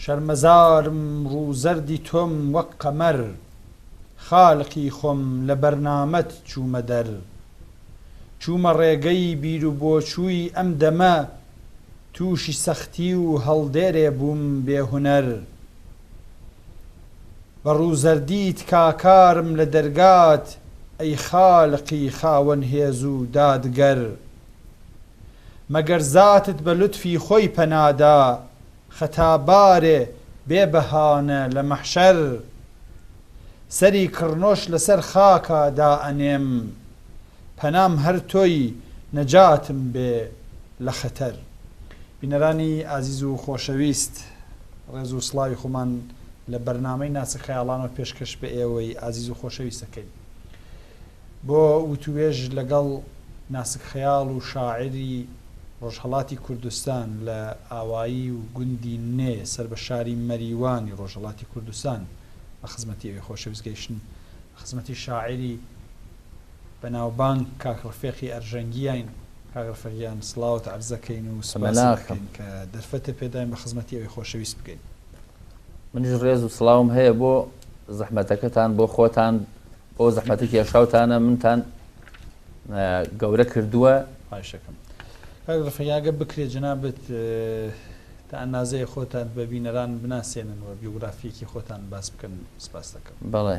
شەرمەزارم ڕوو زەردی تۆم وەک قەمەر خالقی خۆم لە بەرنامەت چوومە دەر چوومە ڕێگەی بیروبۆچووی ئەم دەمە تووشی سەختی و هەڵدێرێ بووم بێ هونەر بە ڕووزەردی تکاکارم لە دەرگات ئەی خالقی خاوەن هێز و دادگەر مەگەر زاتت بە لوتفی خۆی پەنادا خەتابارێ بێ بەهانە لە مەحشەر سەری کڕنۆش لەسەر خاکا دائەنێم پەنام هەر تۆی نەجاتم بێ لە خەتەر. بینەرانی ئازیز و خۆشەویست ڕێز و سڵاوی خۆمان لە بەرنامەی ناسک خەیاڵانەوە پێشکەش بە ئێوەی ئازیز و خۆشەویست ئەکەین بۆ وتووێژ لەگەڵ ناسک خەیاڵ و شاعیری ڕۆژهەڵاتی کوردستان لە ئاوایی و گوندی نێ سەر بە شاری مەریوانی ڕۆژهەڵاتی کوردستان بە خزمەتی ئێوەی خۆشەویست گەیشتن بە خزمەتی شاعیری بەناوبانگ کاک ڕفێقی ئەرژەنگیین. کاک ڕفێق گیان سڵاوت عەرز دەکەین و سپاست دەکەین کە دەرفەتت پێداین بە خزمەتی ئەوی خۆشەویست بگەین. منیش ڕێز و سڵاوم هەیە بۆ زەحمەتەکەتان بۆ خۆتان بۆ زەحمەتی کێشاوتانە منتان گەورە کردووە. خواهشەکەم کاک ڕفێق ئەگەر بکرێت جەنابت تا ئەندازەیە خۆتان بە بینەران بناسێنن و بیۆگرافیەکی خۆتان باس بکەن سپاس دەکەم. بەڵێ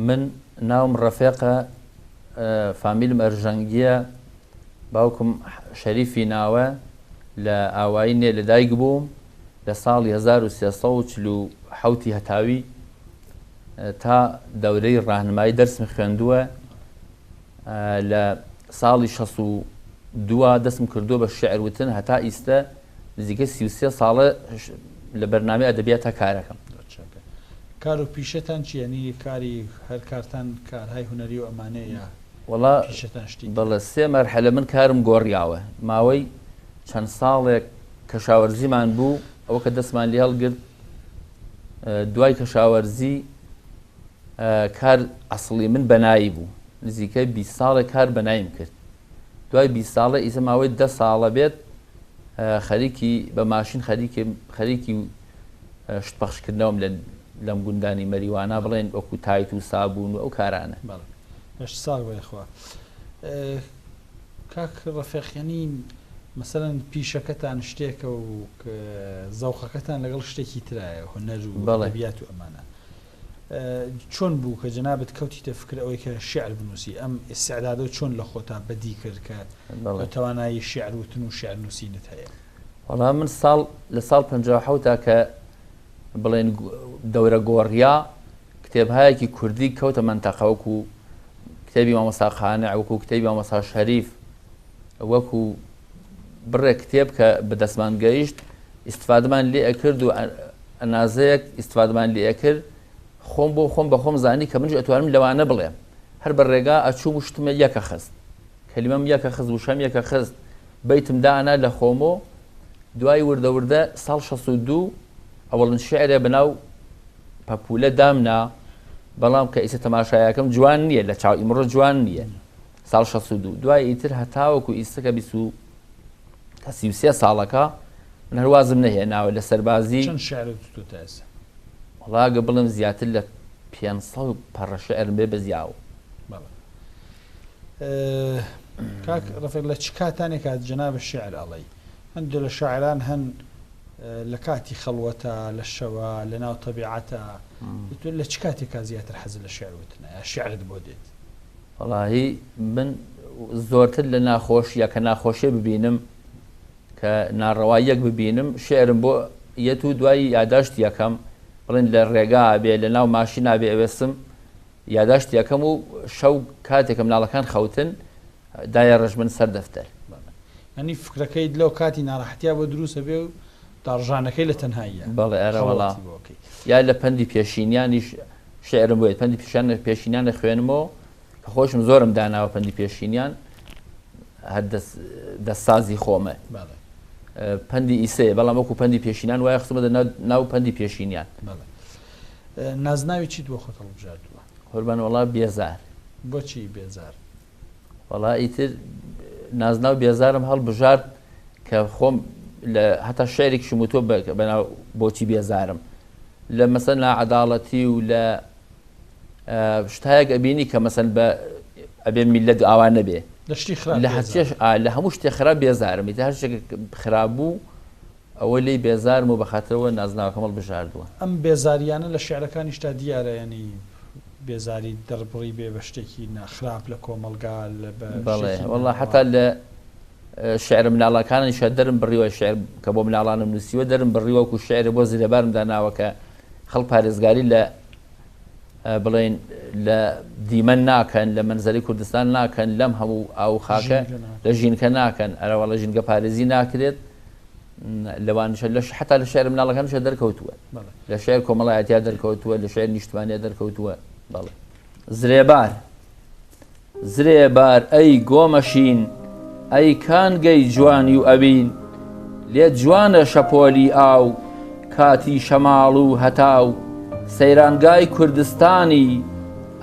من ناوم ڕەفێقە فامیلم ئەرژەنگیە باوکم شەریفی ناوە لە ئاوایی نێ لەدایک بووم لە ساڵی 1347 هەتاوی تا دەورەی ڕاهنمایی دەرسم خوێندووە لە ساڵی 62 دەستم کردووە بە شعر وتن هەتا ئیستە نزیکەی 33 ساڵە لە بەرنامەی ئەدەبیاتە کارەکەم. کار و پیشەتان چیە یانی کاری هەر کارتان کارهای هونەری و ئەمانەیە یا وەڵا پیشەتان شتی ترە؟ بەڵێ سێ مەرحەلە من کارم گۆڕیاوە ماوەی چەند ساڵێک کەشاوەرزیمان بوو ئەوە کە دەستمان لێ هەڵگرت دوای کەشاوەرزی کار ئەسڵی من بەنایی بوو نزیکەی 20 ساڵێک کار بەنایم کرد دوای 20 ساڵە ئیسە ماوەی دە ساڵە بێت خەریکی بە ماشین خەریکی خەریکی شت پەخشکردنەوەم لە لەم گوندانی مەریوانا بڵێن وەکو تایت و سابوون و ئەو کارانە. بەڵێ لەشت ساغ بێ خوا. کاک ڕەفیق یەنی مەسەلەن پیشەکەتان شتێکە و زەوقەکەتان لەگەڵ شتێکی ترایە هونەر و ئەدەبیات و ئەمانە چۆن بوو کە جەنابت کەوتیتە فکر ئەوەی کە شیعر بنووسی ئەم ئیستعدادە چۆن لە خۆتا بەدی کرد کە توانایی شیعر وتن و شیعر نووسینت هەیە؟ وەڵا من ساڵ لە ساڵ 57 تا کە بڵێن دەورە گۆڕیا کتێبهایەکی کوردی کەوتە مەنتەقە وەکو کتێبی مامۆستا قانع وەکو کتێبی مامۆستا شەریف وەکو بڕێک کتێب کە بەدەستمان گەیشت ئیسفادەمان لێ ئەکرد و ئەنازەیەک ئیسفادەمان لێ ئەکرد خۆم بۆ خۆم بە خۆم زانی کە منیش ئەتوانم لەوانە بڵێم هەر بە ڕێگا ئەچووم و شتمە یەکە خست کەلیمەم یەکە خست وشەم یەکە خست بەیتم دانا لە خۆمۆ دوای وردە وردە ساڵ 62 ئەوەڵن شعرێ بەناو پەپوولە دامنا بەڵام کە ئیسە تەماشایەکەم جوان نییە لە چاو ئیمڕۆ جوان نییە ساڵ 62 دوای ئیتر هەتاوەکو ئیستە کە بیست و کە 33 ساڵەکە من هەر وازم نەهێناوە لە سەربازی چەند شعرت وتووە تا ئێستا؟ وەڵا ئەگەر بڵێم زیاتر لە 500 پەڕە شعرم بێ بەزیاوە. بەڵێ کاک ڕەفیق لە چ کاتانێکا جەنابت شعر ئەڵێی؟ هەندێ لە شاعران هەن لە کاتی خەڵوەتا، لە شەوا، لە ناو تەبیعەتا، تۆ لە چ کاتێکا زیاتر حەزت لە شعر وتنە یا شعرت بۆ دێت؟ وەڵاهی من زۆرتر لە ناخۆشیە کە ناخۆشیە ببینم کە ناڕەواییەک ببینم شعرم بۆ یەت و دوایی یاداشت یەکەم بڵێن لە ڕێگا بێ لە ناو ماشینا بێ ئەوێسم یاداشت یەکەم و شەو کاتێکە مناڵەکان خەوتن دایە ڕەش من سەر دەفتەر. بەڵێ یانی فکرەکەیت لەو کاتی ناڕەحەتیا بۆ دروست ئەبێ و داڕژانەکەی لە تەنهاییە بەڵێ ئەرە وەڵا خەڵەتی بۆ ئەکەی. یا لە پەندی پێشینیانیش شعرم بۆ یەت پەندی پیشان پێشینیان ئەخوێنمەوە کە خۆشم زۆرم داناوە پەندی پێشینیان هەر دەست دەستسازی خۆمە بەڵێ پەندی ئیسەیە بەڵام وەکو پەندی پێشینان وایە خستومەتە ناو پەندی پێشینیان. بەڵێ نازناوی چیت بۆ خۆت هەڵبژاردووە؟ قوربان وەڵا بێزار. بۆچی بێزار؟ وەڵا ئیتر نازناو بێزارم هەڵبژارد کە خۆم لە هەتا شعرێکیشم وتووە بەناو بۆچی بێزارم لە مەسەن ناعەداڵەتی و لە شتایەک ئەبینی کە مەسەن بە ئەبێ میلەت ئاوا نەبێ لە شتی خراپ لە هەرچێش لە هەموو شتێ خراپ بێزارم ئیتر هەر شتێک خراپ بوو ئەوە لێی بێزارم و بەخاترەوە نازناوەکەم هەڵبژاردووە. ئەم بێزاریانە لە شیعرەکانیشتا دیارە یانی بێزاری دەربڕی بێ بە شتێکی نا خراپ لە کۆمەڵگا لە بە بەڵێ شتێکی وەڵا ناڕەوا. حەتا لە شیعرە مناڵەکانیشا دەرم بڕیوە شیعر کە بۆ مناڵانم نووسیوە دەرم بڕیوە وەکوو شیعرێ بۆ زرێبارم داناوە کە خەڵک پارێزگاری لە بڵێین لە دیمەن ناکەن لە مەنزەرەی کوردستان ناکەن لەم هەموو ئاو و خاکە ژینگە ناکەن. لە ژینکە ناکەن ئەرەوەڵە ژینگە پارێزی ناکرێت لەوانیشە لە حتا لە شعر مناڵەکانیشە دەرکەوتووە لە شعر کۆمەڵایەتیا دەرکەوتووە لە شعر نیشتمانیا دەرکەوتووە بەڵێ زرێبار زرێبار ئەی گۆمەشین ئەی کانگەی جوانی و ئەوین لێت جوانە شەپۆلی ئاو کاتی شەماڵ و هەتاو سەیرانگای کوردستانی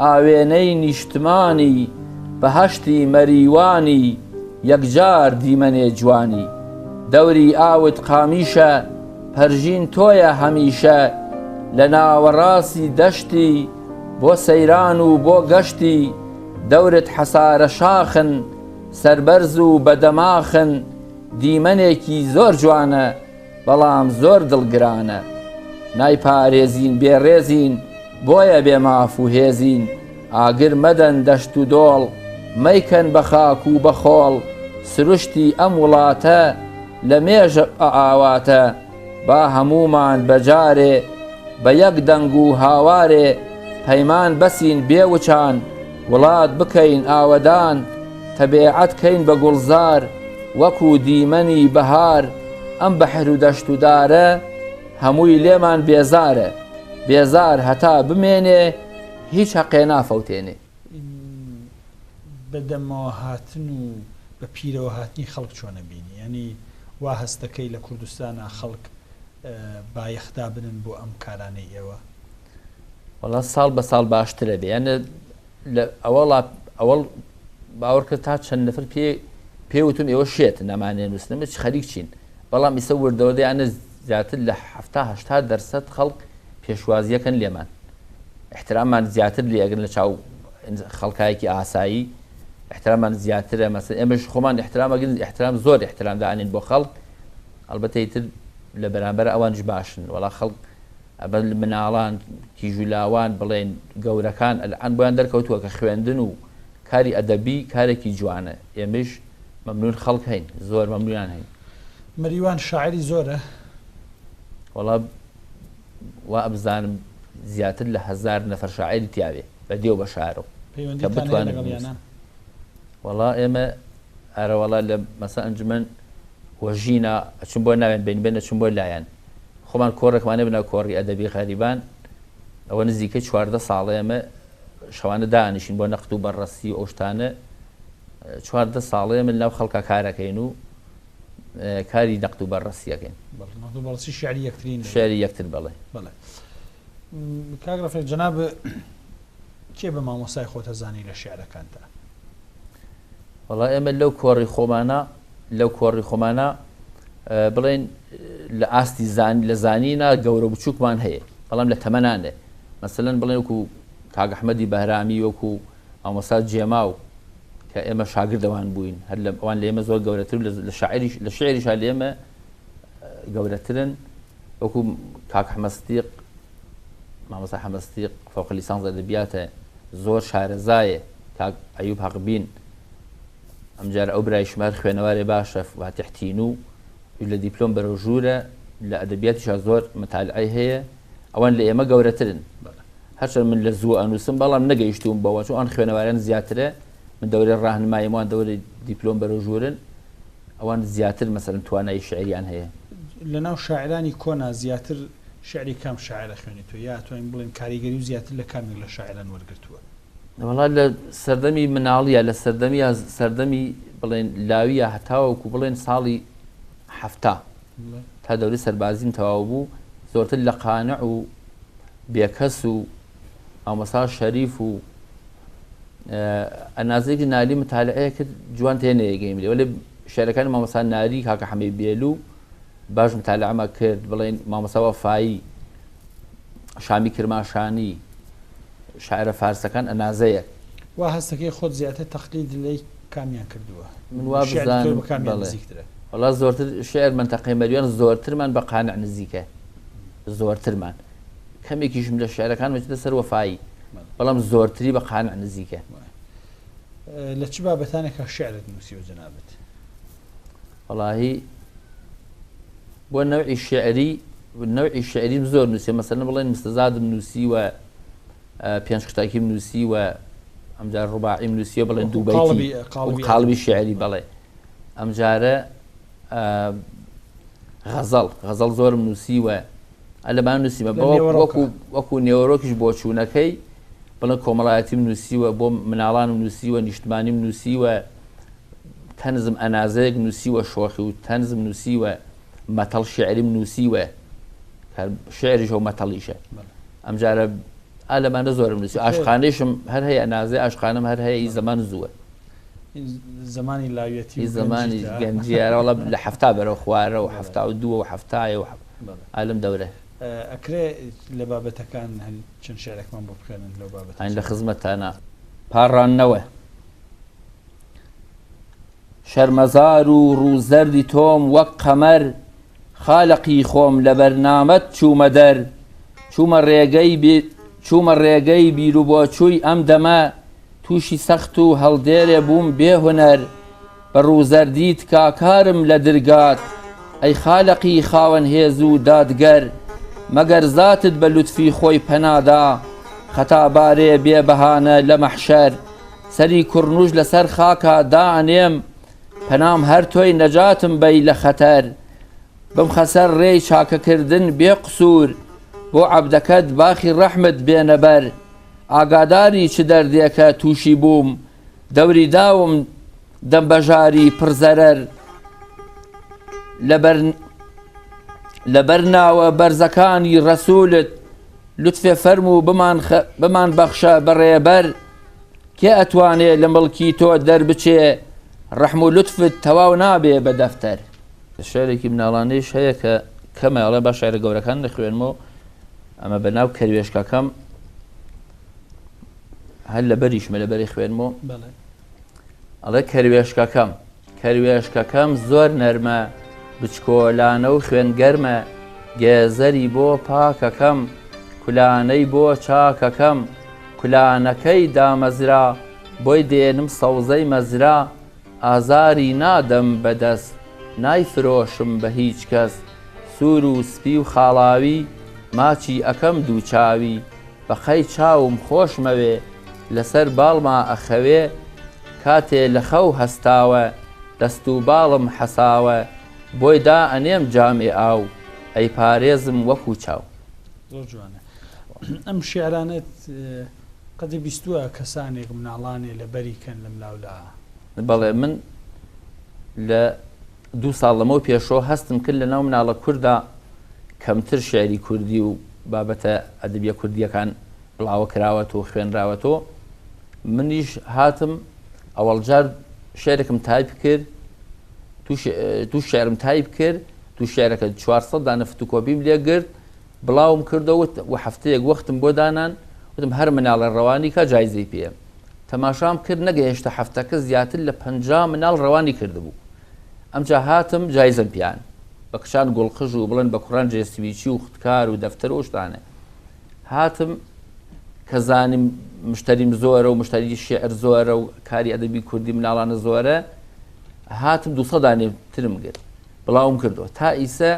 ئاوێنەی نیشتمانی بەهەشتی مەریوانی یەکجار دیمەنێ جوانی دەوری ئاوت قامیشە پەرژین تۆیە هەمیشە لە ناوەڕاستی دەشتی بۆ سەیران و بۆ گەشتی دەورت حەسارە شاخن سەربەرز و بەدەماخن دیمەنێکی زۆر جوانە بەڵام زۆر دڵگرانە نایپارێزین بێ ڕێزین بۆیە بێ ماف و هێزین ئاگر مەدەن دەشت و دۆڵ مەیکەن بە خاک و بە خۆڵ سروشتی ئەم وڵاتە لە مێژە بە ئاواتە با هەموومان بە جارێ بە یەک دەنگ و هاوارێ پەیمان بەسین بێ وچان وڵات بکەین ئاوەدان تەبێعەت کەین بە گوڵزار وەکو دیمەنی بەهار ئەم بەحر و دەشت و دارە هەمووی لێمان بێزارە بێزار هەتا بمێنێ هیچ هەقێ نافەوتێنێ. بە دەمەوە هاتن و بە پیرەوە هاتنی خەڵک چۆن ئەبینی؟ یانی وا هەست دەکەی لە کوردستانا خەڵک بایەخ دابنن بۆ ئەم کارانەی ئێوە؟ وەڵا ساڵ بە ساڵ باشترە بێ یانە لە ئەوەڵا ئەوەڵ باوەڕ کرد تا چەند نەفر پێ پێ وتم ئێوە شێت نەمانێ نووسنم چ خەریک چین بەڵام ئیسە وردەوە دەیانە زیاتر لە 70 هەشتا دەرسەد خەڵک پێشوازیەکەن لێمان احترامان زیاتر لێ ئەگرن لە چاو خەڵکایەکی ئاسایی احترامان زیاترە مەسەن ئێمەش خۆمان احترام ئەگرن احترام زۆر احترام دانین بۆ خەڵک ئەلبەتە ئیتر لە بەرامبەر ئەوانیش باشن وەڵا خەڵک ئەبە مناڵان کیژ و لاوان بڵێن گەورەکان ئەلعان بۆیان دەرکەوتووە کە خوێندن و کاری ئەدەبی کارێکی جوانە ئێمەش مەمنون خەڵک هەین زۆر مەمنونیان هەین. مەریوان شاعری زۆرە؟ وەڵا وا ئەبزانم زیاتر لە هەزار نەفەر شاعری تیاوێ بە دێو بە شارەوە کە پەیوەندیتان هەیە بتوانن لەگەڵیانە؟ بنووسن وەڵا ئێمە ئەرەوەڵا لە مەسە ئەنجومەن وەژینا ئەچم بۆ ناوێن بین بێن ئەچم بۆ لایەن خۆمان کۆڕێکمان هەیە بەناو کۆڕی ئەدەبی غەریبان ئەوە نزیکەی 14 ساڵە ئێمە شەوانە دانیشین بۆ نەقد و بەڕەسی و ئەو شتانە 14 ساڵە ئێمە لەناو خەڵکا کارەکەین و کاری نەقد و بەڕەسیەکەین. بەڵێ نەقد و بەڕەسی شیعری یەکترین. شیعری یەکتر بەڵێ. بەڵێ کاک ڕەفیق جەناب کێ بە مامۆستای خۆت ئەزانی لە شیعرەکانتا؟ وەڵا ئێمە لەو کۆڕی خۆمانە لەو کۆڕی خۆمانە بڵێن لە ئاستی زان لە زانینا گەورە بچووکمان هەیە بەڵام لە تەمەنانێ مەسەلەن بڵێن وەکو کاک ئەحمەدی بەهرامی وەکو مامۆستا جێماو کە ئێمە شاگردەوان بووین هەر لە ئەوان لە ئێمە زۆر گەورەتر لە شاعریش لە شعریشا لە ئێمە گەورەترن وەکو کاک حەمە سدیق مامۆستا حەمە سدیق فوق لیسانس ئەدەبیاتە زۆر شارەزایە کاک ئەیوب هەقبین ئەمجارە ئەو برایشم هەر خوێنەوارێ باشە فاتیح تینوو لە دیپلۆم بەرەو ژوورە لە ئەدەبیاتیشا زۆر متالعەی هەیە ئەوان لە ئێمە گەورەترن هەرچەند من لە زوو ئەنووسم بەڵام نەگەیشتووم بەوە چون ئەوان خوێنەواریان زیاترە من دەورەی ڕاهنماییم وان دەورەی دیپلۆم بەرەو ژوورن ئەوان زیاتر مەسەلەن توانایی شعریان هەیە. لەناو شاعرانی کۆنا زیاتر شعری کام شاعر ئەخوێنیتەوە یا ئەتوانین بڵێین کاریگەری و زیاتر لە کامێک لە شاعران وەرگرتووە؟ وەڵا لە سەردەمی مناڵیە لە سەردەمیا سەردەمی بڵێن لاویە هەتاوەکو بڵێن ساڵی حەفتا تا دەوری سەربازیم تەواو بوو زۆرتر لە قانع و بێکەس و مامۆستا شەریف و ئەنازێکی نالی متالعەیە کرد جوان تێ نەیەگەیم لێ وەلێ شعرەکانی مامۆستا ناری کاکە حەمەی بێلو. باش متالعەمە کرد، بڵێن مامۆستا وەفایی، شامی کرماشانی، شاعرە فارسەکان ئەنازەیەک. وا هەستەکەی خۆت زیاتر تەقلید لەی کامیان کردووە؟ من وا شیعری تۆ بزانم بە کامیان بەڵێ. نزیکترە؟ وەڵا زۆرتر شیعر مەنتەقەی مەریوان زۆرترمان بە قانع نزیکە زۆرترمان کەمێکیشم لە شیعرەکانم ئەچێتە سەر وەفایی بەڵام زۆرتری بە قانع نزیکە. لە چ بابەتانێکا شیعرت نووسیوە جەنابت؟ وەڵاهی بۆ نەوعی شیعری نەوعی شیعریم زۆر نووسیوە مەسەلەن بڵێن مستەزادم نووسیوە پێنج قتاکیم نووسیوە ئەمجار ڕوباعیم نووسیوە بڵێن دوو بەیتی قاڵبی شیعری بەڵێ ئەمجارە غەزەڵ غەزەڵ زۆرم نووسیوە ئەلەمان نووسیمە وەکو وەکو نێوەرۆکیش بۆچوونەکەی بڵێن کۆمەڵایەتیم نووسیوە بۆ مناڵانم نووسیوە نیشتمانیم نووسیوە تەنزم ئەنازەیەک نووسیوە شۆخی و تەنزم نووسیوە مەتەڵ شعریم نووسیوە شعریشە و مەتەڵیشە ئەمجارە ئا لەمانە زۆرم نووسی ئاشقانەیشم هەر هەیە ئەنازەی ئاشقانەم هەر هەیە ئی زەمان زووە زمانی لاویەتی ئی زمانی گەنجیە وەڵا لە 70 بەرەو خوارە و 72 و هەفتایە و ئالم دەورە. ئەکرێ لە بابەتەکان هەن چەند شعرێکمان بۆ بخوێنن لەو بابەتە؟ ئەین لە خزمەتتانا. پاڕاندنەوە. شەرمەزار و ڕوو زەردی تۆم وەک قەمەر خالەقی خۆم لە بەرنامەت چوومە دەر چوومە ڕێگەی چوومە ڕێگەی بیروبۆچووی ئەم دەمە تووشی سەخت و هەڵدێرێ بووم بێ هونەر بە ڕووزەردی تکاکارم لە درگات ئەی خالەقی خاوەن هێز و دادگەر مەگەر زاتت بە لوتفی خۆی پەنادا خەتابارێ بێ بەهانە لە مەحشەر سەری کوڕنوش لەسەر خاکا دائەنێم پەنام هەر تۆی نەجاتم بەی لە خەتەر بمخە سەر ڕێی چاکەکردن بێ قسوور بۆ عەبدەکەت باخی ڕەحمت بێنە بەر ئاگاداری چ دەردێکە تووشی بووم دەوری داوم دەم بەژاری پڕ زەرەر لەبەر لەبەر ناوە بەرزەکانی ڕەسوولت لوتفێ فەرموو بمان بەخشە بە ڕێبەر کێ ئەتوانێ لە مڵکی تۆ دەربچێ ڕەحم و لوتفت تەواو نابێ بە دەفتەر. شعرێکی مناڵانەیش هەیە کە کەمە ئەڵێ با شعرە گەورەکان نەخوێنمەوە ئەمە بە ناو کەروێشکەکەم هەر لەبەریشمە لەبەری خوێنمەوە ئەڵێ کەروێشکەکەم کەروێشکەکەم زۆر نەرمە، بچکۆلانە و خوێن گەرمە، گێزەری بۆ پاکەکەم، کولانەی بۆ چاکەکەم، کولانەکەی دامەزرا، بۆی دێنم سەوزەی مەزرا، ئازاری نادەم بە دەس، نایفرۆشم بە هیچ کەس، سوور و سپی و خاڵاوی، ماچی ئەکەم دوو چاوی، بە قەی چاوم خۆشمەوێ، لەسەر باڵما ئەخەوێ، کاتێ لە خەو هەستاوە، دەست و باڵم حەساوە، بۆی دا ئەنێم جامێ ئاو، ئەیپارێزم وەکوو چاو. زۆر جوانە ئەم شیعرانەت قەدی بیستووە کەسانێک مناڵانێ لە بەری کەن لەم لاولا؟ بەڵێ من لە دوو ساڵ لەمەو پێشەوە هەستم کرد لە ناو مناڵە کوردا کەمتر شیعری کوردی و بابەتە ئەدەبیە کوردیەکان بڵاوە کراوەتەوە خوێنراوەتەوە منیش هاتم ئەوەڵجار شعرێکم تایپ کرد دوو شعرم تایپ کرد دوو شعرەکە 400 دانە فتوکۆپیم لێگرت بڵاوم کردەوە و هەفتەیەک وەختم بۆ دانان وتم هەر مناڵە ڕەوانی کا جایزەی پێ تەماشام کرد نەگەهێشتە هەفتەکە زیاتر لە 50 مناڵ ڕەوانی کردبوو ئەمجا هاتم جایزەم پیان بە کچان گوڵقژ و بڵێن بە کوڕان جێسویچی و خودکار و دەفتەر و شتانە هاتم کە زانیم مشتەریم زۆرە و مشتەری شیعر زۆرە و کاری ئەدەبی کوردی مناڵانە زۆرە هاتم دوو دانێ ترم گرت بڵاوم کردەوە تا ئیسە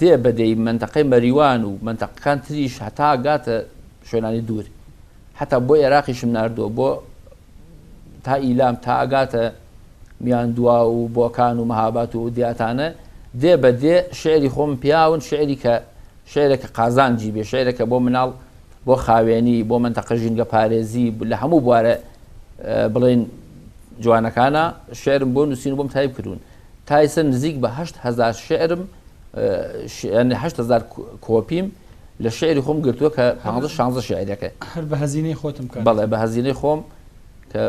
دێ بەدەی منتەقەی مەریوان و منتەقەکان تریش هەتا گاتە شوێنانی دوور حتا بۆ عێراقیشم ناردووە بۆ تا ئیلام تا ئەگاتە میاندوا و بۆکان و مەهابات و دیاتانە دێ بە دێ شعری خۆم پیاون شعری کە شعرێکە قازانجی بێ، شعرێکە بۆ مناڵ، بۆ خاوێنی، بۆ مەنتەقە ژینگە پارێزی، لە هەموو بوارە بڵێین جوانەکانە شعرم بۆ نووسین و بۆم تایپ کردوون. تا ئێستا نزیک بە 8000 شعرم 8000 کۆپیم لە شعری خۆم گرتووە کە 15 16 شعرەکە. هەر بە هەزینەی خۆتم کار. بەڵێ بە هەزینەی خۆم کە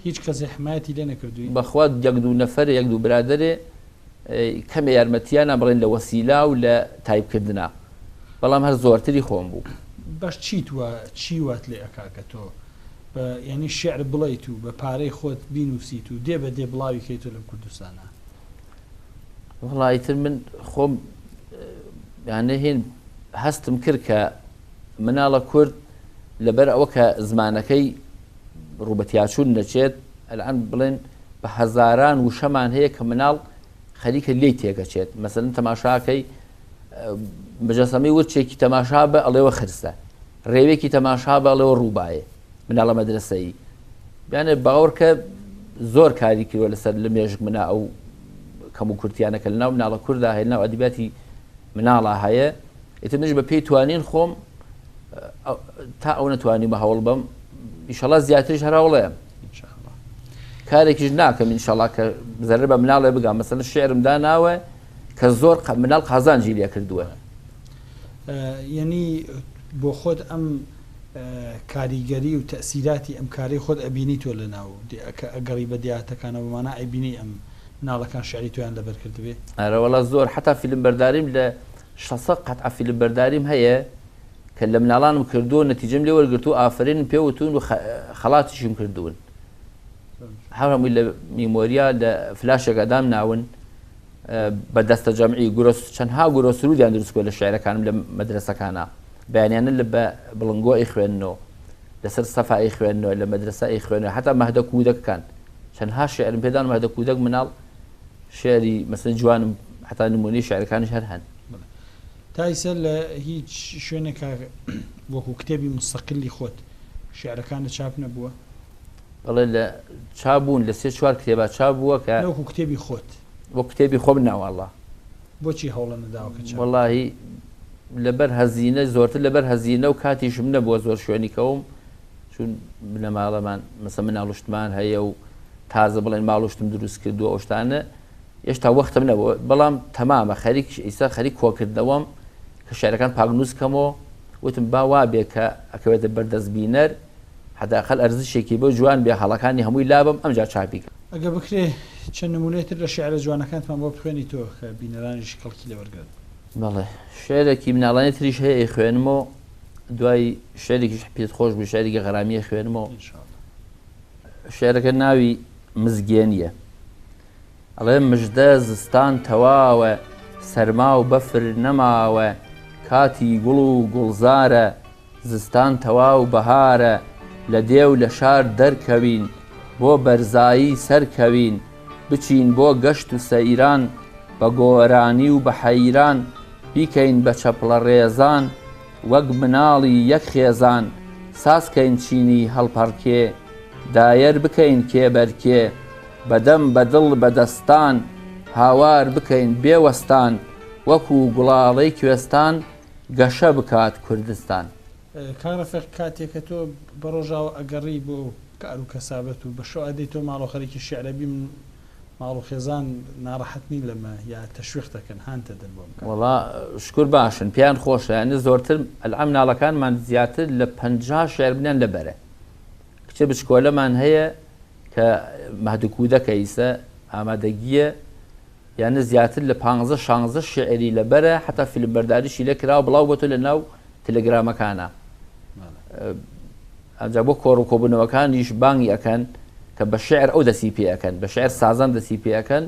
هیچ کەسێ حمایەتی لێ نەکردووی؟ بەخوا یەک دوو نەفەرێ یەک دوو برادەرێ. کەمێ یارمەتیانە بڵێن لە وەسیلا و لە تایپکردنا بەڵام هەر زۆرتری خۆم بوو. باش چیت وا چی وات لێ ئەکا کە تۆ بە یانی شیعر بڵێیت و بە پارەی خۆت بینووسیت و دێ بە دێ بڵاوی کەیتۆ لەم کوردستانە؟ وەڵا ئیتر من خۆم یانە هین هەستم کرد کە مناڵە کورد لەبەر ئەوە کە زمانەکەی ڕووبەتیاچوون نەچێت ئەلان بڵێن بە هەزاران وشەمان هەیە کە مناڵ خەریکە لێی تێکەچێت مەسەلەن تەماشاکەی مجەسەمەی ورچێکی تەماشا بە ئەڵێوە خرسە ڕێوێکی تەماشا بە ئەڵێوە ڕووبایە مناڵە مەدرسەیی بیانێ باوەڕکە زۆر کاری کردوە لەسەر لە مێژک منا ئەو کەم و کورتیانە کە لەناو مناڵە کووردا هەیە ناو ئەدیباتی مناڵە هەیە ئیتر منیش بە پێی توانین خۆم تا ئەو نەتوانیمە هەوڵ بەم ئیشەڵا زیاتریش هەر هەوڵەیەم کارێکیش ناکەم ئینشەڵا کە زەرەر بە مناڵێ بگا مەسەلەن شعرم داناوە کە زۆر مناڵ قازانجی لێ کردووە. یەنی بۆ خۆت ئەم کاریگەری و تەئسیراتی ئەم کارەی خۆت ئەبینی تۆ لە ناو کە ئەگەڕی بە دێهاتەکانەوە بە مانا ئەیبینی ئەم مناڵەکان شعری تۆیان لەبەر کردبێ؟ ئەرەوەڵا زۆر حەتا فیلم بەرداریم لە شەسەد قەتعە فیلم بەرداریم هەیە کە لە مناڵانم کردووە نەتیجەم لێ وەرگرتوو ئافەرینم پێ وتوون و خەڵاتیشم کردوون هەر هەمووی لە میمۆریا لە فلاشێکا دامناون بە دەستە جەمعی گورە چەندها گورە سرودیان دروست کردووە لە شعرەکانم لە مەدرەسەکانا بەیانیانە لە بە بڵنگۆ ئەیخوێننەوە لەسەر سەفا ئەیخوێننەوە لە مەدرەسە ئەیخوێنەوە حتا مەهدە کودەکەکان چەندها شعرم پێدان مەهدە کودەک مناڵ شعری مەسەن جوانم حتا نمونەی شعرەکانیش هەر هەن. تا ئیسە لە هیچ شوێنێکا وەکو کتێبی موستەقیلی خۆت شیعرەکانت چاپ نەبووە؟ بەڵێ لە چاپ بوون لە سێ چوار کتێبا چاپ بووە کە. نە وەکو کتێبی خۆت. وەک کتێبی خۆم نا وەڵا. بۆچی هەوڵە نەداوە کە چاپ بکەی؟ وەڵاهی لەبەر هەزینە زۆرتر لەبەر هەزینە و کاتیشم نەبووە زۆر شوێنی کەوم چون بنەماڵەمان مەسە مناڵوشتمان هەیە و تازە بڵێن ماڵوشتم دروست کردووە ئەو شتانە هێشتا وەختم نەبووە بەڵام تەمامە خەریک ئیستا خەریک کۆکردنەوەم کە شعرەکان پاکنووس کەمەوە وتم با وابێ کە ئەکەوێتە بەردەست بینەر حداقل ئەرزشێکی بۆ جوان بێ هەڵەکانی هەمووی لابەم ئەمجا چاپی کەم. ئەگەر بکرێ چەند نموونەی تر لە شیعرە جوانەکانتمان بۆ بخوێنیتەوە کە بینەرانیش کەڵکی لێ وەرگرن. بەڵێ شیعرێکی مناڵانەی تریش هەیە ئەیخوێنمەوە دوای شیعرێکیش پێت خۆش بوو شیعرێکی غەرامی ئەخوێنمەوە. ان شاء اللە. شیعرەکە ناوی مزگێنییە. ئەڵێ مژدە زستان تەواوە سەرما و بەفر نەماوە کاتی گوڵ و گوڵزارە زستان تەواو بەهارە لە دێ و لە شار دەرکەوین بۆ بەرزایی سەرکەوین بچین بۆ گەشت و سەیران بە گۆرانی و بە حەیران بیکەین بە چەپڵە ڕێزان وەک مناڵی یەک خێزان سازکەین چینی هەڵپەڕکێ دایەر بکەین کێبەرکێ بە دەم بە دڵ بە دەستان هاوار بکەین بێ وەستان وەکو گوڵاڵەی کوێستان گەشە بکات کوردستان. کاک ڕەفیق کاتێ کە تۆ بە ڕۆژاوە ئەگەڕێی بۆ کار و کەسابەت و بە شەو ئەدەیتەوە ماڵەوە خەریکی شیعرەبی من ماڵ و خێزان ناڕەحەت نین لەمە یا تەشویقت ئەکەن هانت ئەدەن بۆ ئەم کارە؟ وەڵا شکور باشن پێیان خۆشە یانی زۆرتر ئەلعە مناڵەکانمان زیاتر لە 50 شعر منیان لەبەرە کچە بچکۆلەمان هەیە کە مەهدکودەکە ئیسە ئامادەگییە یانە زیاتر لە پانزە شانزە شیعری لەبەرە حتا فیلم بەرداریشی لێ کراوە بڵاو بۆتە لە ناو تەلەگرامەکانە ئەجا بۆ کۆڕ و کۆبوونەوەکانیش بانگی ئەکەن کە بە شعر ئەو دەسی پێ ئەکەن بە شعر سازان دەسی پێ ئەکەن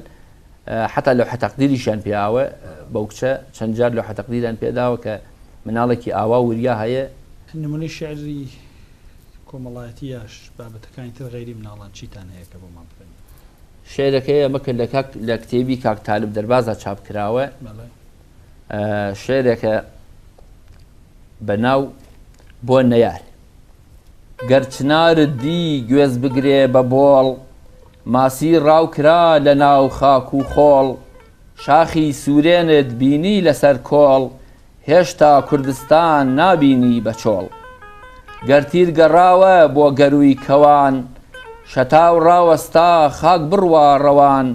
حتا لەوحە تەقدیریشیان پیاوە بەو کچە چەند جار لەوحە تەقدیریان پێداوە کە مناڵێکی ئاوا وریا هەیە. نمونەی شعری کۆمەڵایەتی یاش بابەتەکانی تر غەیری مناڵان چیتان هەیە کە بۆمان بخوێنن؟ شعرەکەی ئەمە کە لە کاک لە کتێبی کاک تالب دەربازا چاپ کراوە شعرێکە بە ناو بۆ نەیار گەر چنارت دی گوێز بگرێ بە بۆڵ ماسی ڕاوکرا لە ناو خاک و خۆڵ شاخی سوورێنت بینی لەسەر کۆڵ هێشتا کوردستان نابینی بە چۆڵ. گەر تیر گەڕاوە بۆ گەرووی کەوان، شەتاو ڕاوەستا خاک بڕوا ڕەوان،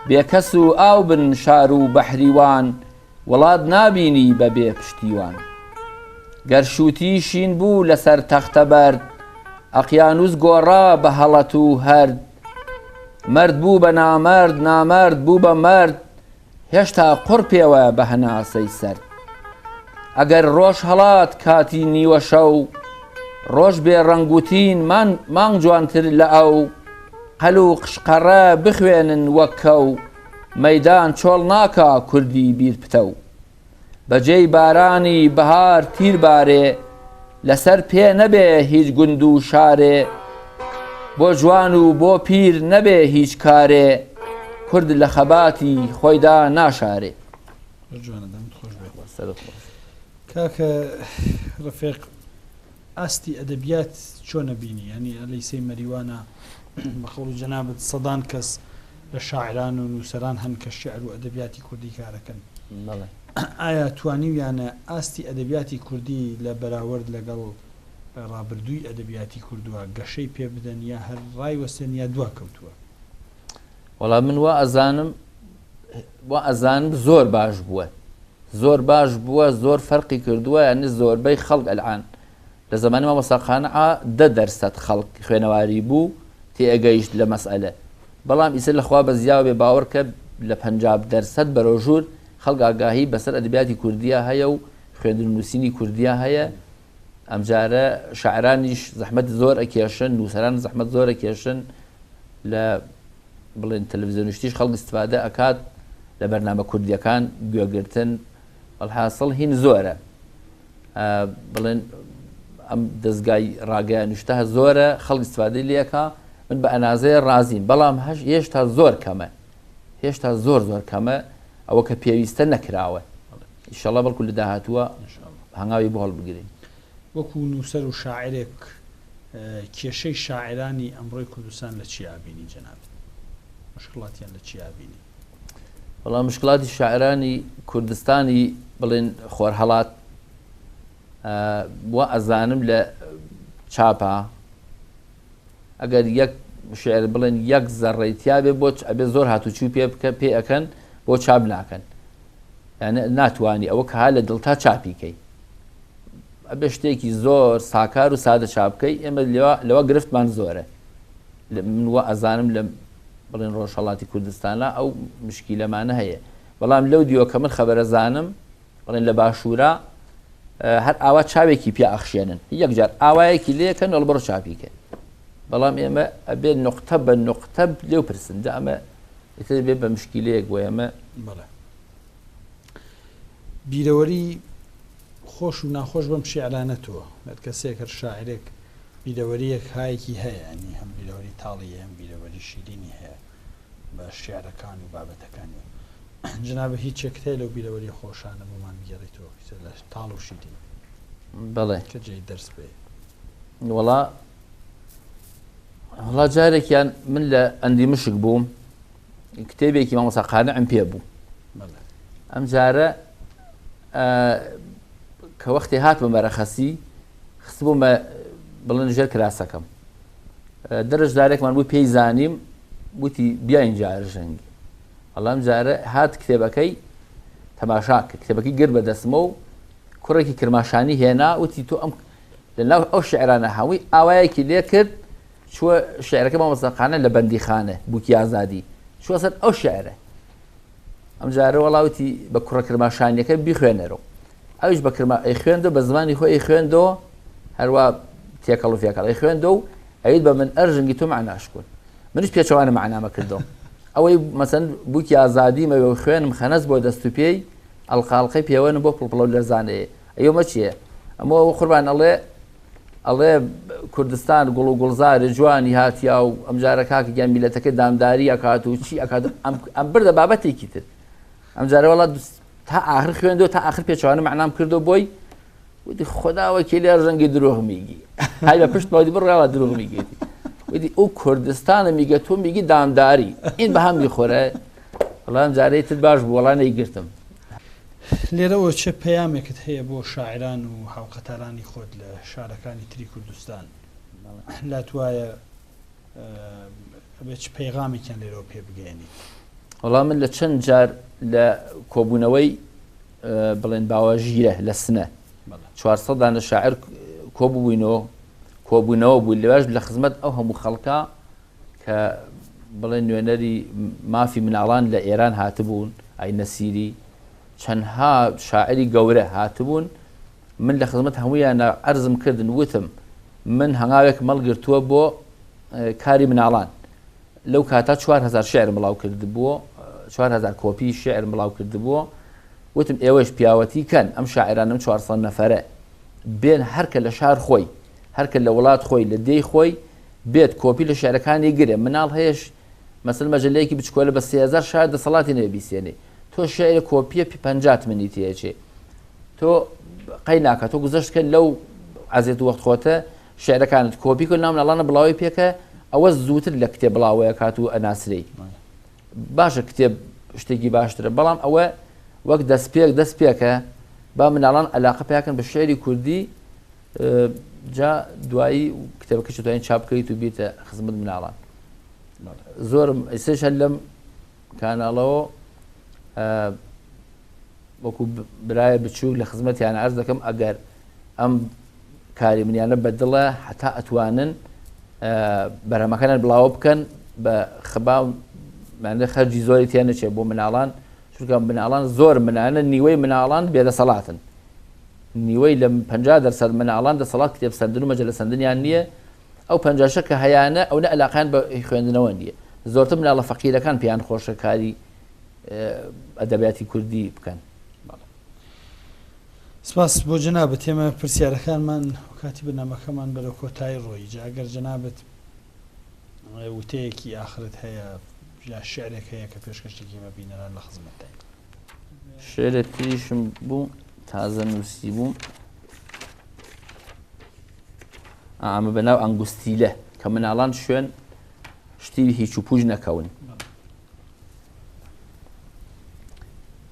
بێ کەس و ئاو بن شار و بەحری وان، وڵات نابینی بە بێ پشتیوان. گەر شووتی شین بوو لەسەر تەختە بەرد، ئەقیانووس گۆڕا بە هەڵەت و هەرد. مەرد بوو بە نامەرد، نامەرد بوو بە مەرد. هێشتا قوڕ پێوە بە هەناسەی سەرد. ئەگەر ڕۆژ هەڵات کاتی نیوە شەو، ڕۆژ بێ ڕەنگ و تین مانگ جوانتر لە ئەو، قەل و قشقەڕە بخوێنن وەک کەو، مەیدان چۆڵ ناکا کوردی بیر پتەو. بە جێی بارانی بەهار تیر بارێ، لەسەر پێ نەبێ هیچ گوند و شارێ، بۆ جوان و بۆ پیر نەبێ هیچ کارێ، کورد لە خەباتی خۆیدا ناشارێ. زۆر جوانە دەمت خۆش بێ. سەرت خۆش. کاکە ڕەفیق ئاستی ئەدەبیات چۆنە بینی یانی ئەلیسەی مەریوانە بە قەوڵی جەنابت سەدان کەس لە شاعران و نووسەران هەن کە شیعر و ئەدەبیاتی کوردی کارەکەن بەڵێ. ئایا توانیویانە ئاستی ئەدەبیاتی کوردی لە بەراوەرد لەگەڵ ڕابردووی ئەدەبیاتی کوردوە گەشەی پێ بدەن یا هەر ڕایوەستێن یا دوا کەوتووە؟ وەڵا من وا ئەزانم وا ئەزانم زۆر باش بووە زۆر باش بووە زۆر فەرقی کردووە یعنی زۆربەی خەڵک ئەلعان لە زمانی مامۆستا قانعا 10% خەڵک خوێنەواری بوو تێئەگەیشت لە مەسئلە بەڵام ئیسە لە خوا بەزیاوە بێ باوەڕ کە لە 50% بەرەو ژوور خەڵک ئاگاهی بەسەر ئەدەبیاتی کوردیا هەیە و خوێندن و نووسینی کوردیا هەیە ئەمجارە شاعرانیش زەحمەت زۆر ئەکێشن نووسەران زەحمەت زۆر ئەکێشن لە بڵێن تەلەفزیۆن شتیش خەڵک ئیستفادە ئەکات لە بەرنامە کوردیەکان گوێگرتن وەلحاسڵ هین زۆرە بڵێن ئەم دەستگای ڕاگەیان شتە زۆرە خەڵک ئیستفادەی لێکا من بە ئەنازەیە ڕازیم بەڵام هەش هێشتا زۆر کەمە هێشتا زۆر زۆر کەمە ئەوە کە پێویستە نەکراوە ئیشەڵا بەڵکو لە داهاتووە هەنگاوی بۆ هەڵبگرین. وەکو نووسەر و شاعیرێک کێشەی شاعیرانی ئەمڕۆی کوردستان لە چیا ئەبینی جەنابت؟ مشکڵاتیان لە چیا ئەبینی؟ وەڵا مشکڵاتی شاعیرانی کوردستانی بڵێن خۆرهەڵات وا ئەزانم لە چاپا ئەگەر یەک شعر بڵێن یەک زەڕەی تیاابێ بۆ ئەبێ زۆر هاتوچوو پێ بکە پێ ئەەکەن بۆ چاپ ناکەن یانە ناتوانانی ئەوە کە ها لە دڵتا چاپیکەی ئەبێ شتێکی زۆر ساکار و سادە چاپ بکەی ئێمە لەوە گرفتمان زۆرە من وا ئەزانم لە بڵێن ڕۆژهەڵاتی کوردستانە ئەو مشکیلەمانە هەیە بەڵام لەو دیوە کە من خەبەرەزانم بڵێن لە باشوورە هەر ئاوا چاوێکی پیا ئەخشێنن یەکجار ئاوایەکی لێکەن وەڵ بڕ چاپیکە بەڵام ئێمە ئەبێ نقطە بە نقطە لێو پرسن جا ئەمە ئیتر بێ بە مشکیلەیەک بۆ ئێمە بەڵێ بیرەوەری خۆش و ناخۆش بەم شیعرانە تۆ هەر کەسێک هەر شاعیرێک بیرەوەرییەک هایەکی هەیە یانی هەم بیرەوەری تاڵی هەیە هەم بیرەوەری شیرینی هەیە بە شیعرەکان و بابەتەکانی جەنابت هیچێکت هەیە لەو بیرەوەریە خۆشانە بۆمان بگێڕیتەوە هیچ لە تاڵ و شیرین بەڵێ کە جێی دەرس بێ؟ وەڵا وەڵا جارێکیان من لە ئەندی مشک بووم کتێبێکی مامۆستا قانعم پێ بوو ئەم جارە کە وەختی هاتمە مەرەخەسی خستبوومە بڵێن ژێر کراسەکەم دەرەجدارێکمان بوو پێی زانیم وتی بیاین جار ژەنگی بەڵام جارە هات کتێبەکەی تەماشا کرد کتێبەکەی گرت بە دەستمە و کوڕێکی کرماشانی هێنا وتی تۆ ئەم لەناو ئەو شعرانە هەمووی ئاوایەکی لێ کرد چووە شعرەکە مامۆستا قانع لە بەندیخانە بووکی ئازادی چووە سەر ئەو شعرە ئەم جارە وەڵا وتی بە کوڕە کرماشانیەکە بیخوێنەرەوە ئەویش بە کرما ئەی خوێندۆ بە زمانی خۆی ئەی خوێندۆ هەروە تێکەڵ و فێکەڵ ئەی خوێندۆ و ئەیت بە من ئەرژنگی تۆ معناش کن منیش پێچەوانە معنامە کردەوە ئەوەی مەسەن بووکی ئازادی مەوێ و خوێنم خەنەس بۆ دەست و پێی ئەڵقاڵقەی پێوەنم بۆ پڵپڵە و لەرزانەیە ئەیۆمە چییە ئەمە قوربان ئەڵێ ئەڵێ کوردستان گوڵ و گوڵزارێ جوانی هاتیا و ئەمجارە کاکە گیان میلەتەکە دامداری ئەکات و چی ئەکات ئەم بردە بابەتێکی تر ئەمجارە وەڵا تا ئاخر خوێندەوە تا ئاخر پێچوانە معنام کردو بۆی وتی خدا وەکیلی ڕەنگی دروغ میگی های بە پشت مەودی بڕاوە دروغ میگێتی وتی ئەو کوردستانە میگە تۆ میگی دامداری این بە هەم میخۆرە وەڵام جارەی تر باش بوو وەڵا نەیگرتم. لێرەوە چ پەیامێکت هەیە بۆ شاعیران و هاوقەتارانی خۆت لە شارەکانی تری کوردستان؟ لات وایە ئەبێ چ پەیغامێکیان لێرەوە پێ بگەیەنیت؟ وەڵا من لە چەند جار لە کۆبوونەوەی بڵێن باوە ژیرە لە سنە 400 دانە شاعر کۆبووینەوە کۆبوونەوە بوو لەواش لە خزمەت ئەو هەموو خەڵکە کە بڵێن نوێنەری مافی مناڵان لە ئێران هاتبوون. ئای نەسیری چەندها شاعری گەورە هاتبوون من لە خزمەت هەموویانە عەرزم کردن وتم من هەنگاوێکم هەڵگرتووە بۆ کاری مناڵان لەو کاتا 4000 شعرم بڵاو کردبووە 4000 کۆپی شعرم بڵاو کردبووە وتم ئێوەش پیاوەتی کەن ئەم شاعرانم 400 نەفەرە بێن هەرکە لە شار خۆی هەرکە لە وڵات خۆی لە دێی خۆی بێت کۆپی لە شعرەکانی گرێ مناڵ هەیەش مەسەل مەجلەیەکی بچکۆلە بە 3000 شار دەسەڵاتی نەبێ بیسێنێ تۆ شعر کۆپیە 50 منی تێچێ تۆ قەی ناکە تۆ گوزەشت کە لەو عەزێت و وەخت خۆتە شعرەکانت کۆپی کە ناو مناڵانە بڵاوی پێکە ئەوە زووتر لە کتێب بڵاوەیە کات و ئەناسرێی باشە کتێب شتێکی باشترە بەڵام ئەوە وەک دەستپێک دەست پێکە با مناڵان علاقە پیاکەن بە شعری کوردی جا دوایی کتێبەکە توانین چاپ بکەیت و بیتە خزمەت مناڵان زۆرم ئێستش هەر لەم کاناڵەوە وەکو برایە بچووک لە خزمەتیان عەرز دەکەم ئەگەر ئەم کاری منیانە بە دڵە هەتا ئەتوانن بەرهەمەکانیان بڵاوە بکەن بە خبا مانە خەرجی زۆری تێ نەچێت بۆ مناڵان چونکە مناڵان زۆر منانە نیوەی مناڵان بێدەسەڵاتن نیوەی لە 50 دەرسەد مناڵان دەسەڵات کتێب سەندن و مەجلە سەندنیان نییە ئەو پەنجاشە کە هەیانە ئەو نە علاقیان بە خوێندنەوە نییە زۆرتر مناڵە فەقیرەکان پێیان خۆشە کاری ئەدەبیاتی کوردی بکەن. سپاس بۆ جەنابت ئێمە پرسیارەکانمان و کاتی بەرنامەکەمان بەرەو کۆتایی ڕۆیی جا ئەگەر جەنابت وتەیەکی ئاخرت هەیە یا شعرێک هەیە کە پێشکەشێکی بە بینەران لە خزمەتداین. شعرێک تریشم بوو تازە نووسی بووم ئەمە بە ناو ئەنگوستیلە کە مناڵان شوێن شتی هیچ و پووش نەکەون.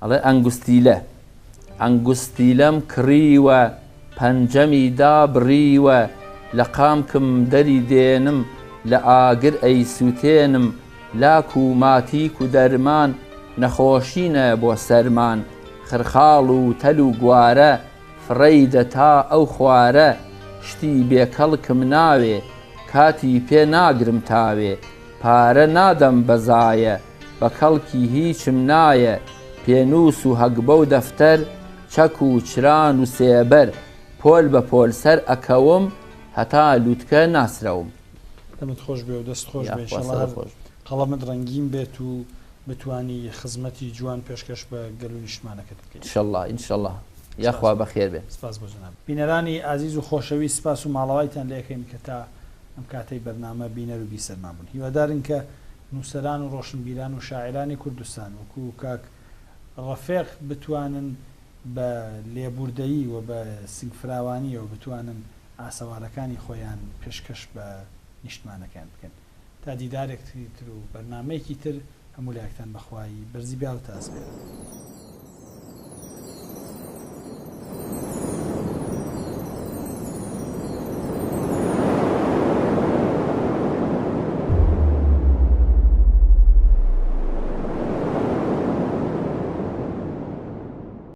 ئەڵێ ئەنگوستیلە ئەنگوستیلەم کڕیوە پەنجەمی دابڕیوە لە قامکم دەری دێنم لە ئاگر ئەیسووتێنم لاک و ماتیک و دەرمان نەخۆشینە بۆ سەرمان خرخاڵ و تەل و گوارە فڕێی دە تا ئەو خوارە شتی بێکەڵکم ناوێ کاتی پێ ناگرم تاوێ پارە نادەم بە زایە بە کەڵکی هیچم نایە پێنووس و هەگبە و دەفتەر چەک و چران و سێبەر پۆل بە پۆل سەر ئەکەوم هەتا لوتکە ناسرەوم. دەمت خۆش بێ و دەست خۆش بێ یاخوا ئیشەڵا سەرت هەر خۆش بێ. قەڵەمت ڕەنگین بێت و بتوانی خزمەتی جوان پێشکەش بە گەل و نیشتمانەکەت بکەیت. ئینشەڵا ئینشەڵا سپاس یاخوا بەخێر بێن. سپاس بۆ جەنابت. بینەرانی ئازیز و خۆشەویست سپاس و ماڵاوایتان لێ ئەکەین کە تا ئەم کاتەی بەرنامە بینەر و بیسەرمان بوون. هیوادارین کە نووسەران و ڕۆشنبیران و شاعیرانی کوردستان وەکوو کاک ڕەفێق بتوانن بە لێبووردەیی و بە سنگفراوانییەوە بتوانن ئاسەوارەکانی خۆیان پێشکەش بە نیشتمانەکەیان بکەن. تا دیدارێکی تر و بەرنامەیەکی تر هەموو لایەکتان بە خوای بەرزی بیاوتە ئەسپێرم.